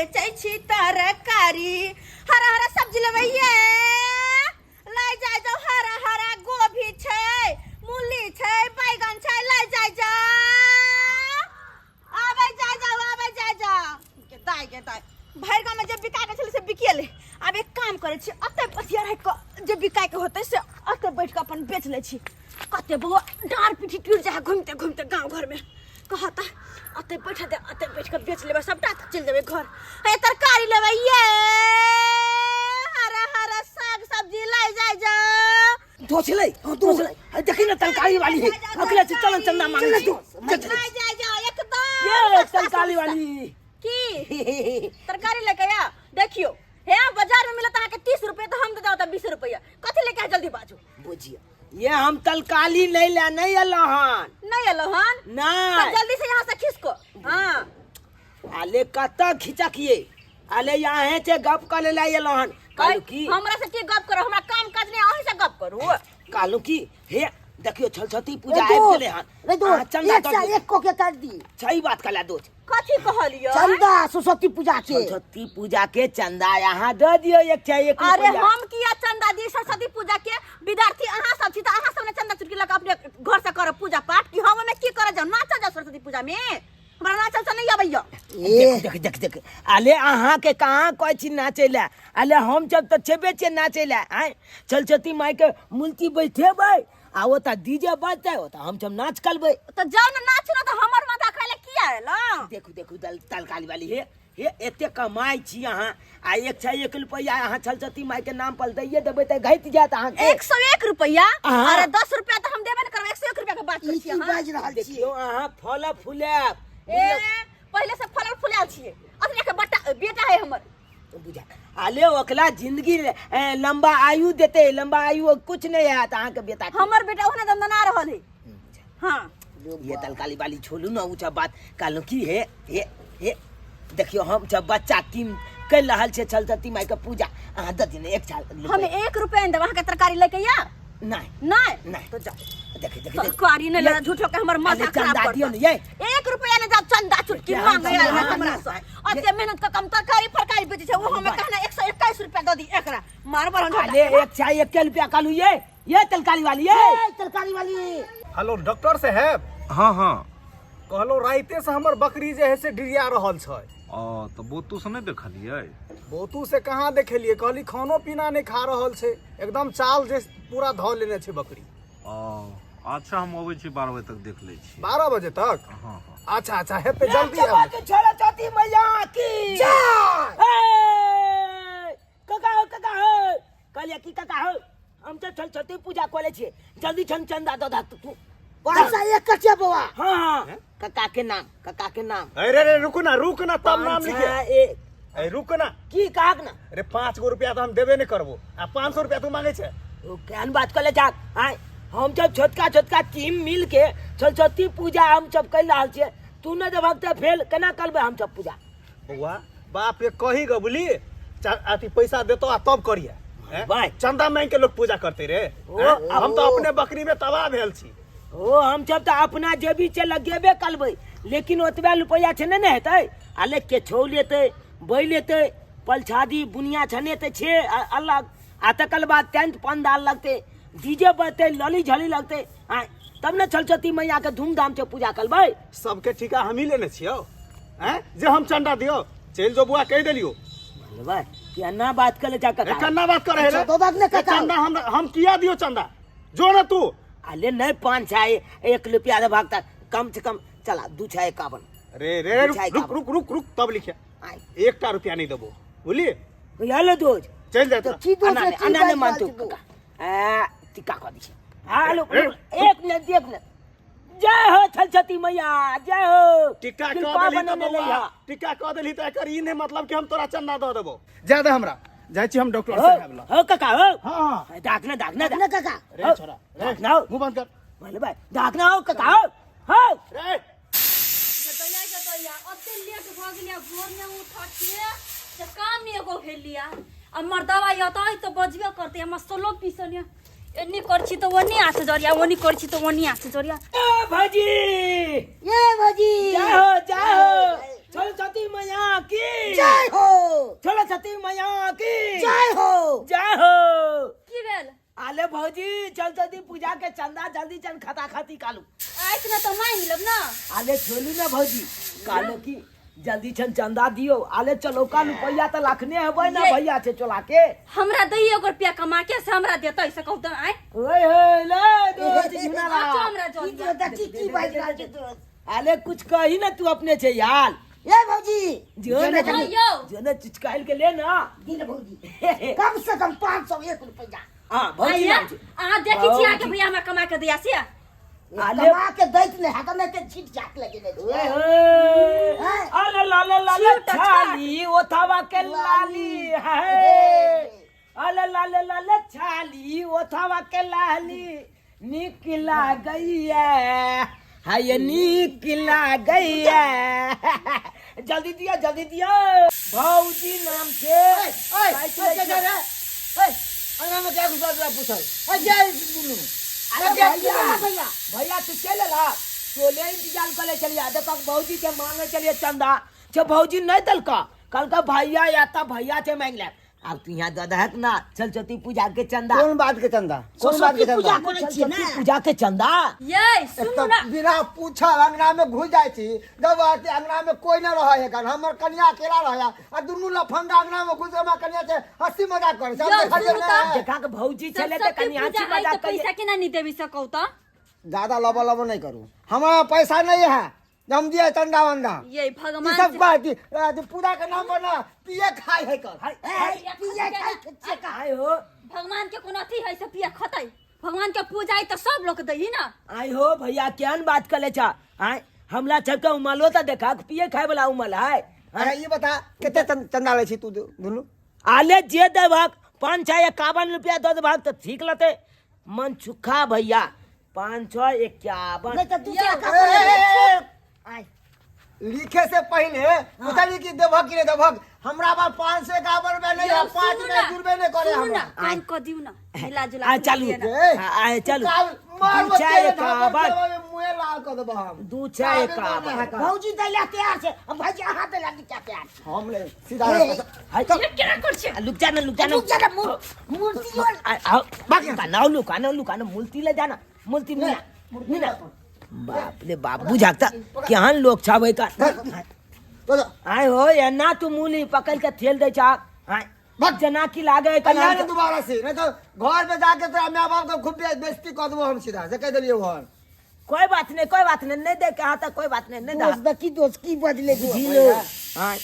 बेचै छी तरकारी। हरा हरा सब्जी लेबै ये, लै जाय जाओ। हरा हरा गोभी छै, मूली छै, बैगन छै, लै जाय जाओ। आबै जाय जाओ, आबै जाय जाओ। के दाय के दाय, भरि गाँवमे जे बिका के छलै से बिकिए ले। आब एक काम करै छी, अते पथिया राखि कऽ जे बिकाय के होतै से अते बैठ कऽ अपन बेच लै छी। कते बौआ डाँड़ पीठी टूटि जाइ है घुमिते घुमिते गाँव घरमे। कहता अते बैठ दे, अते बैठ कऽ बेच लेबै सबटा तऽ चलि जेबै घर। हे तरकारी लेबै ये, हरा हरा साग सब्जी लै जाय जाओ। दोस्त ले, हाँ दोस्त ले, अरे देखी ना तरकारी वाली है, अकेले से चलन चंदा मांगे चल छी। चल चल। लै जाय जाओ एकदम ये सस्ता तरकारी सस्ता। वाली। की तरकारी लेके आ? देखियो हे, बाजार में मिलत अहाँके 30 रुपये तऽ हम दे दब 20 रुपया। कथी लेके आ? जल्दी बाजू। बुझियो ये हम तरकारी नहीं ले नहीं एलो हन। नहीं एलो हन? नहीं। तो जल्दी से यहाँ से खिसको। हाँ। अले कत खिचकिए, अले यहाँ से गप कर ले एलो हन। कहलू की हमरा से की गप करो? हमरा काम काज नहीं, अहीं से गप करू। कहलू की हे देखियो छलछती पूजा आबि गेलै हन। रे दोस्त, अहाँ चंदा एक दऽ सौ दियौ। एक को के काट दी। सही बात कहला दोस्त। कथी कहलियो? चंदा सरस्वती पूजा के। सरस्वती पूजा के चंदा यहाँ दऽ दियौ एक चाहे एक अरे रुपैआ। हम किया चंदा दी सरस्वती पूजा के? विद्यार्थी अहाँ सब छी तऽ अहाँ सब ने चंदा चुटकी लऽ कऽ अपने घर से करब पूजा पाठ, कि हम ओहिमे की करऽ जाउ? नाचऽ जाउ सरस्वती पूजा में? हमरा नाचल से नहीं अबैया। ए देख देख देख, अले अहाँ के कहाँ कहै छी नाचै लए? अले हम सब तऽ छेबे छियै नाचै लए। आँय सरस्वती माय के मूर्ति बैठेबै आ ओतऽ डीजे बजतै, ओतऽ हम सब नाच करबै। तऽ जाउ ने नाचू ने, तऽ हमर माथा खाय लए किया एलहुँ? देखू देखू दल तरकारी वाली, हे हे एते कमाइ छी अहाँ आ एक छै एक रुपैआ अहाँ सरस्वती माय के नाम पर दैये देबै तऽ घटि जायत अहाँके। 101 रुपया? हाँ। अरे 10 रुपया तऽ हम देबे ने करब, 101 रुपया के बात करै ई छी की अहाँ। बाजि रहल छी? देखियौ अहाँ फल फुलायब। ए पहिले से फलल फुलायल छियै, अखने के बट्टा बेटा है हमर। बुझा आले ओकला जिंदगी लंबा आयु देते, लंबा आयु कुछ नहीं आयत अहाँके बेटा के। हमर बेटा ओहने दंदना रहल है। हाँ। ये तलकाली वाली छोड़ू ना ऊँचा बात। कहलहुँ की हे हे हे देखियौ हम सब बच्चा टीम कर रहल छै सरस्वती माई के पूजा, अहाँ दऽ दियौ ने एक साल। हम 1 रुपया नहीं देब अहाँके तरकारी लेके या। नहीं। नहीं। नहीं। तो जाओ। देखे देखे देखे। तरकारी नहीं लेना, झूठो के हमर माथा अरे खराब चंदा कर दियौ ने ये। 1 रुपया नहीं जाओ, चंदा चुटकी ये मांगे हम आयल है चंदा हमरा दियौ। से। अते मेहनत के कम तरकारी फरकारी बेचै छै, ओहो में कहना 121 रुपया दऽ दी एकरा। मार बरन झोटा। अरे एक चाय एक रुपया कहलू ये, ये तरकारी वाली ये। ए, तरकारी वाली। हेलो डॉक्टर साहेब। हाँ हाँ। कहलो राइते से हमर बकरी जे है से डिरिया रहल छै। आ तऽ बोतू से नहि देखलियै? बोतू से कहाँ देखेलियै, कहली खानो पीना नहि खा रहल छै, एकदम चाल जे पूरा धऽ लेने छै बकरी। आ अच्छा हम अबै छी 12 बजे तक देख लै छी। 12 बजे तक? हाँ हाँ। अच्छा अच्छा हेतै जल्दी आबू। सरस्वती मैया की जय। हे, काका हो, काका हो। कहलियै की काका हो, हम तऽ सरस्वती पूजा कऽ लै छियै, जल्दी छन चंदा दऽ दह तू। पैसा एक कटिया बौआ। हाँ हाँ काका के नाम, काका के नाम। अरे रे रुक ना, रुक ना, तब नाम पाँच, लिखे। छः, एक। ए रुक ना। की कहक ना? अरे 5 गो रुपया तो हम देबे नहीं करबो, आ 500 रुपया तू मांगे छे। ओ केहन बात कर ले जाक? आय हम सब छोटका छोटका टीम मिल के सरस्वती पूजा हम सब कर रहल छियै, तू नहि देबहक तऽ फेर केना करबै हम सब पूजा? बौआ बाप के कही ग बुली, अथी पैसा देतो आ तब करिए। हैं? भाई। चंदा मांग के लोग पूजा करते रे। ओ, हैं? हम तो ओ। अपने बकरी में तबाह भेल छी। ओ हम सब तऽ अपना जेबी से लगेबे करबै, लेकिन ओतबे रुपैआ छै ने हेतै। आले केछो लेतै, बै लेतै, पलछादी बुनिया छने तऽ छै अलग, आ तकर बाद टेंट पंडाल लगतै, डीजे बजतै, लली झली लगतै, आँय तब ने सरस्वती मैया के धूमधाम से पूजा करबै। सबके ठीका हमही लेने छियौ, हैं जे हम चंदा दियौ। चलि जो बुआ, कहि देलियौ। भाई केना बात कर ले जा काका? ए, केना बात करे रे? अच्छा, दादा ने काका। चंदा हम किया दियौ चंदा? जो ना तू। अरे नहीं 5 6 1 रुपया दे भागता, कम से कम चला 2 6 51। रे रे दू छः रुक, एकावन। रुक, रुक, रुक, तब लिखे। आय। 1 रुपया नहीं देबो, बुझलिए? हेलो दोस्त। चल जाए तो तोरा। की दोस्त अना रे, ने, की अना ने बात मानतू बात काका। आ, टीका कऽ दै छी। हेलो, ए, एक मिनट, एक मिनट। जय हो सरस्वती मैया, जय हो। टीका कऽ कृपा देलही तऽ बनने बौआ, लइहा। टीका कऽ देलही तऽ एकर ई नहि मतलब कि हम तोरा चंदा दऽ देबो। जा दे हमरा, जाइ छी हम डॉक्टर हो, साहेब लग। हो काका, हो। हाँ, हाँ। दाखना, दाखना, दाखना काका। रे हो। छोरा, रे। दाखना हो। मुंह बंद कर। बोले भाई, दाखना हो काका, हो। हो। रे। गदैया गदैया ओते लेट भऽ गेलिया, भोर में उठऽ छियै से काम एगो भेलिया। आ मर्दवा अतै तऽ बजबे करतै, हमर सोलो पीसन एन्नी कर छी तऽ ओन्नी हाथ जरिया, ओन्नी कर छी तऽ ओन्नी हाथ जरिया। ए भौजी, ए भौजी, जय हो, जय हो सरस्वती मैया की जय हो। सरस्वती मैया की जय हो। जय हो। की भेल? आले भौजी चल जल्दी पूजा के चंदा जल्दी चल खाता खाती कालू। आइत ना तो मांगि लेब ना। आले छोलू ना भौजी कालो की जल्दी छन चंदा दियो। आले चलो का रुपया तो लाखने हेबै ना भैया छे चोला के। हमरा दैये एगो रुपया कमा के से हमरा देतै से कहू त आइ। ओए हे ले दोस्त झुना ला। अच्छा हमरा की जल्दी। दोस्त की की बाजि रहल छै दोस्त? आले कुछ कही ना तू अपने छे यार। ए भौजी जो ना हाँ, यौ। जो ना चुचकाइल के ले ना। दिल भौजी कम से कम 501 रुपया। हां भौजी आइया, नाम छे। अहाँ देखै छी अहाँके भौजी। भैया हमरा कमा के दैया से। आले कमा के दैत नहि हैत, नहि तऽ छीट जात लगेने छै। ओए होए। हैं? अरे लाले लाले छीट छाट। छाली ओथावा के लाली है। अरे लाले लाले छाली ओथावा के लाली निक लागैया हाय निक लागैया। जल्दी दिया जल्दी दिया भौजी नाम से। ओए, काटि ओए, लै के छै। रे? ओए, अंगना में क्या घुसा दिया पूछल? ओए, जा दुनू। अरे अरे भैया, भैया तू चल ला टोले इंतजार करे चलिया। देखो भौजी के मांगे चलिए चंदा छे भौजी नहीं दलका कल का भैया आता भैया छे मांग ले। अब तू यहाँ दे दहक ना चल चौथी पूजा के चंदा। कौन बात के चंदा? कौन बात के सरस्वती पूजा चंदा? करै चल छियै चौथी ने। पूजा के चंदा। ये एक सुनू तो ना। बिना पूछल अंगना में घुस जाइ छी, जब आते अंगना में कोई न रहे है, हमर कन्या अकेला रहे आ दुनू लफंगा अंगना में घुस हमरा कन्या से हंसी मजाक करे छै। हम यौ, देखलियै सुनू ने। तऽ। देखा के भौजी छले ते सरस्वती कन्या पूजा छी आई मजाक तऽ पैसा करिए। केना नहि देबी सकौ तऽ? ज्यादा लबो लबो नहीं करू, हमारा पैसा नहीं है हम दिए चंदा वंदा। ये ई भगवान सब से- बात पूजा के नाम पर ना पिए खाए है कर। हाय, ए, हाय, पिए खाइ के छियै का? आय हो। भगवान के कोनो अथी है से पिए खतै? भगवान के पूजा आई तऽ सब लोग दही ना। आय हो भैया केहन बात कर ले छा? आय हमला छके उमलो त देखा पिए खाए वाला उमल है। अरे ये बता कते चंदा लै छी तू दुनू? आले जे देबक 551 रुपया दऽ देबक तऽ ठीक लते। मन चुखा भैया 551। नहि तऽ दूसरा यौ। का ए, आय। लिखे से पहले पूछली कि देबक कि नहीं देबक? हमरा पास 551 रुपया नहीं है, यौ, 5 सुनू में ना, जुड़बे नहीं करे सुनू हमरा। ना, कम कऽ दियौ ना, मिला जुला आ के चलू दिअ ना। ए, आ चलू। मार दू चारि बच्चे एकावन। मुँहे लाल कऽ देबो हम। दू चारि एकावन। भौजी दै लए तैयार छै, आ भौजी अहाँ दै लए क्या तैयार छै? हम ले सीधा ए, रास्ता। हाय। ये केना कर छै? आ, लुक जाना, लुक जाना। रुक जा ना, मूर्ति और- आओ, बाकी लुकाना, लुकाना, लुकाना, मूर्ति ले जाना, मूर्ति नीना, नीना। बाप रे बाप, बुझाक त केहन लोग छाबै का। तो आय हो एना तू मूली पकड़ के ठेल दै छा। आय भाग। जना की लागे कन्या ने दोबारा से नहीं तो घर पे जाके तोरा माय बाप के खूब बेइज्जती कर देबो हम, सीधा से कह देलियै वहन। कोई बात नहीं, कोई बात नहीं, नहीं दे के हाथ कोई बात नहीं, नहीं दोस्त दे। देखी दोस्त की बजले दोस्त। जी लो। हाँ।